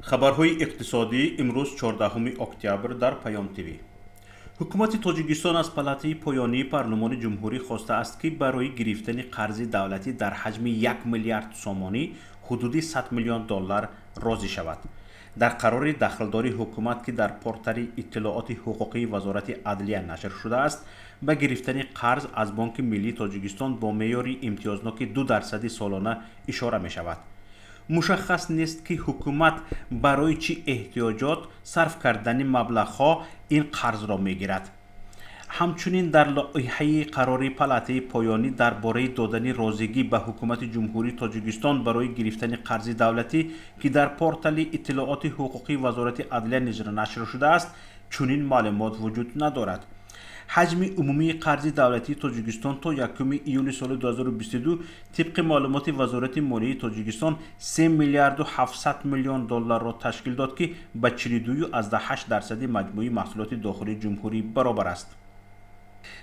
Хабарҳои иқтисодӣ имрӯз, 14 октябр, дар Паём ТВ. Ҳукумати Тоҷикистон аз палатаи поёнии парлумони ҷумҳурӣ хостааст, ки барои гирифтани қарзи давлатӣ дар ҳаҷми 1 миллиард сомонӣ, ҳудуди 100 миллион доллар, розӣ шавад. Дар қарори дахлдори ҳукумат, ки дар портали иттилооти ҳуқуқии Вазорати адлия нашр шудааст, ба гирифтани қарз аз Бонки миллии Тоҷикистон бо меъёри имтиёзноки 2 дарсади солона ишора мешавад. Мушаххас нест, ки ҳукумат барои чӣ эҳтиёҷот сарф кардани маблағҳо ин қарзро мегирад. Ҳамчунин дар лоиҳаи қарори палатаи поёнӣ дар бораи додани розигӣ ба Ҳукумати Ҷумҳурии Тоҷикистон барои гирифтани қарзи давлатӣ, ки дар портали иттилооти ҳуқуқии Вазорати адлия низ нашр шудааст, чунин маълумот вуҷуд надорад. Ҳаҷми умумии қарзи давлатии Тоҷикистон то 1 июли соли 2022, тибқи маълумоти Вазорати молияи Тоҷикистон, 3 миллиарду 700 миллион долларро ташкил дод, ки ба 42,8 дарсади маҷмӯи маҳсулоти дохилии ҷумҳурӣ баробар аст.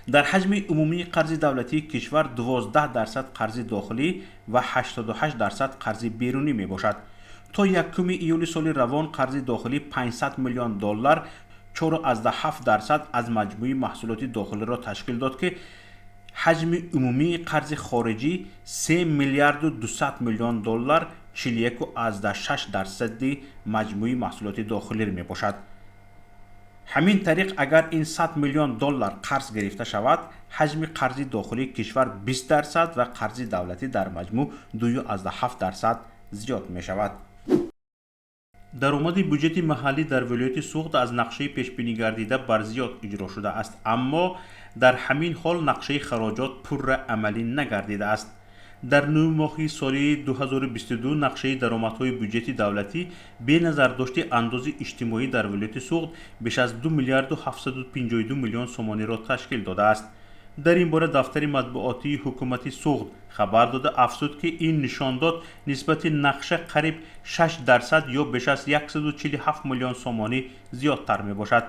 Дар ҳаҷми умумии қарзи давлатии кишвар 12 дарсад қарзи дохилӣ ва 88 дарсад қарзи берунӣ мебошад. То 1 июли соли равон қарзи дохилӣ 500 миллион доллар, 4,7 дарсад аз маҷмӯи маҳсулоти дохилиро ташкил дод, ки ҳаҷми умумии қарзи хориҷӣ 3 миллиарду 200 миллион доллар, 41,6 дарсади маҷмӯи маҳсулоти дохилӣ мебошад. Ҳамин тариқ, агар ин 100 миллион доллар қарз гирифта шавад, ҳаҷми қарзи дохилии кишвар 20 дарсад ва қарзи давлатӣ дар маҷмӯъ 2,7 дарсад зиёд мешавад. Даромади буҷети маҳаллӣ дар вилояти Суғд аз нақшаи пешбинигардида барзиёд иҷро шудааст, аммо дар ҳамин ҳол нақшаи хароҷот пурра амалӣ нагардидааст. Дар 9 моҳи соли 2022 нақшаи даромадҳои буҷети давлатӣ бе назардошти андози иҷтимоӣ дар вилояти Суғд беш аз 2 миллиарду 752 миллион сомониро ташкил додааст. Дар ин бора дафтари матбуотии ҳукумати Суғд хабар дода, афзуд, ки ин нишондод нисбати нақша қариб 6 дарсад ё беш аз 147 миллион сомонӣ зиёдтар мебошад.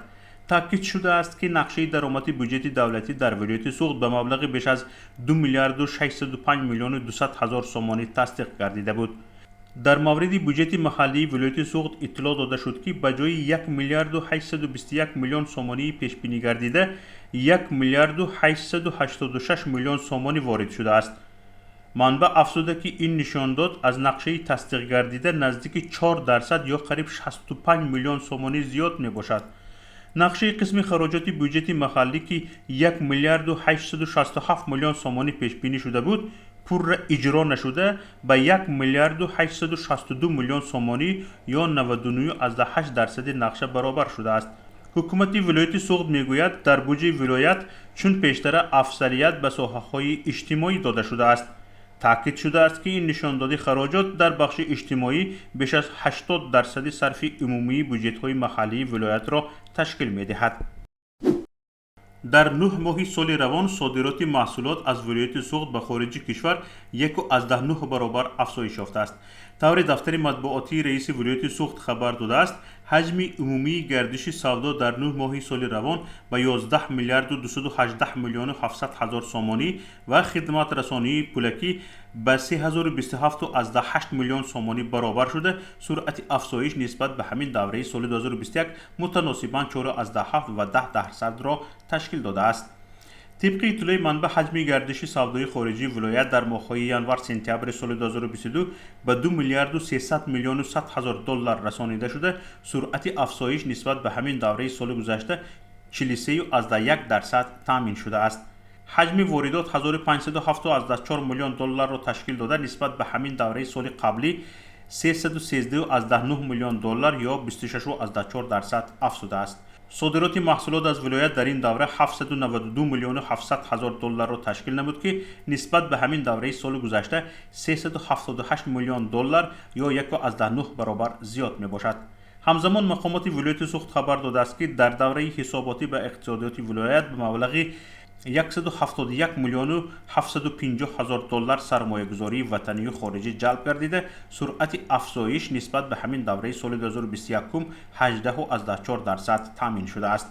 Таъкид шудааст, ки нақшаи даромади буҷети давлатӣ дар вилояти Суғд ба маблағи беш аз 2 миллиарду 605 миллиону 200 ҳазор сомонӣ тасдиқ гардида буд. Дар мавриди буҷети маҳаллии вилояти Суғд иттилоъ дода шуд, ки ба ҷои 1 миллиарду 821 миллион сомонии пешбинӣ гардида, 1 миллиарду 886 миллион сомонӣ ворид шудааст. Манбаъ афзуда, ки ин нишондод аз нақшаи тасдиқгардида наздики 4 дарсад ё қариб 65 миллион сомонӣ зиёд мебошад. Нақшаи қисми хароҷоти буҷети маҳаллӣ, ки 1 миллиарду 867 миллион сомонӣ пешбинӣ шуда буд, пурра иҷро нашуда, ба 1 миллиарду 862 миллион сомонӣ ё 99,8 дарсади нақша баробар шудааст. Ҳукумати вилояти Суғд мегӯяд, дар буҷаи вилоят чун пештара афзалият ба соҳаҳои иҷтимоӣ дода шудааст. Таъкид шудааст, ки ин нишондоди хароҷот дар бахши иҷтимоӣ беш аз 80 дарсади сарфи умумии буҷетҳои маҳаллии вилоятро ташкил медиҳад. Дар 9 моҳи соли равон содироти маҳсулот аз вилояти Суғд ба хориҷи кишвар 1,9 баробар афзоиш ёфтааст. Тавре дафтари матбуотии раиси вилояти Суғд хабар додааст, ҳаҷми умумии гардиши савдо дар 9 моҳи соли равон ба 11 миллиарду 218 миллиону 700 ҳазор сомонӣ ва хидматрасонии пулакӣ ба 3027,8 миллион сомонӣ баробар шуда, суръати афзоиш нисбат ба ҳамин давраи соли 2021 мутаносибан 4,7 ва 10 дарсадро ташкил додааст. Тибқи иттилои манбаъ, ҳаҷми гардиши савдои хориҷии вилоят дар моҳҳои январ сентябри соли 2022 ба 2 миллиарду 300 миллиону 100 ҳазор доллар расонида шуда, суръати афзоиш нисбат ба ҳамин давраи соли гузашта 43,1 дарсад таъмин шудааст. Ҳаҷми воридот 1507,4 миллион долларро ташкил дода, нисбат ба ҳамин давраи соли қаблӣ 313,9 миллион доллар ё 26,4 дарсад афзудааст. Содироти маҳсулот аз вилоят дар ин давра 792 миллиону 700 ҳазор долларро ташкил намуд, ки нисбат ба ҳамин давраи соли гузашта 378 миллион доллар ё 1,9 баробар зиёд мебошад. Ҳамзамон мақомоти вилояти Суғд хабар додааст, ки дар давраи ҳисоботӣ ба иқтисодиёти вилоят ба маблағи 171 миллиону 750 ҳазор доллар сармоягузории ватанию хориҷӣ ҷалб гардида, суръати афзоиш нисбат ба ҳамин давраи соли 2021 18,4 дарсад таъмин шудааст.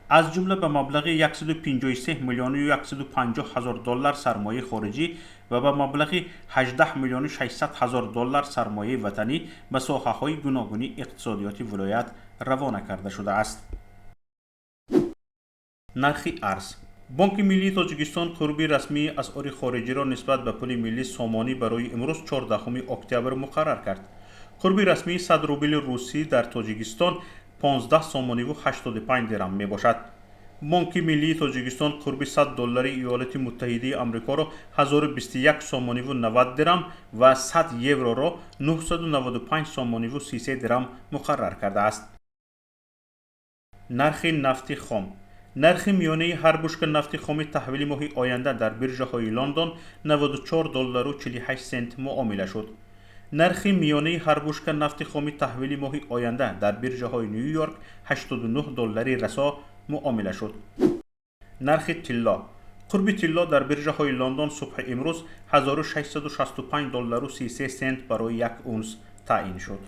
Аз ҷумла ба маблағи 153 миллиону 150 ҳазор доллар сармояи хориҷӣ Ва ба маблағи 18 миллиону 600 ҳазор доллар сармояи ватанӣ ба соҳаҳои гуногуни иқтисодиёти вилоят равона карда шудааст. Нархи арз. Бонки миллии Тоҷикистон қурби расмии асъори хориҷиро нисбат ба пули миллӣ сомонӣ барои имрӯз, 14 октябр, муқаррар кард. Қурби расмии 100 рубли русӣ дар Тоҷикистон 15 сомониву 85 дирам мебошад. Бонки миллии Тоҷикистон қурби 100 доллари Иёлоти Муттаҳидаи Амрикоро 1021 сомониву 90 дирам ва 100 евроро 995 сомониву 33 дирам муқаррар кардааст. Нархи нафти хом. Нархи миёнаи ҳар бушка нафти хоми таҳвили моҳи оянда дар биржаҳои Лондон 94 доллару 48 сент муомила шуд. Нархи миёнаи ҳар бушка нафти хоми таҳвили моҳи оянда дар биржаҳои Ню Йорк 89 доллари расо муомила шуд. Нархи тилло. Қурби тилло дар биржаҳои Лондон субҳи имрӯз 1665 доллару 33 сент барои як унс таъин шуд.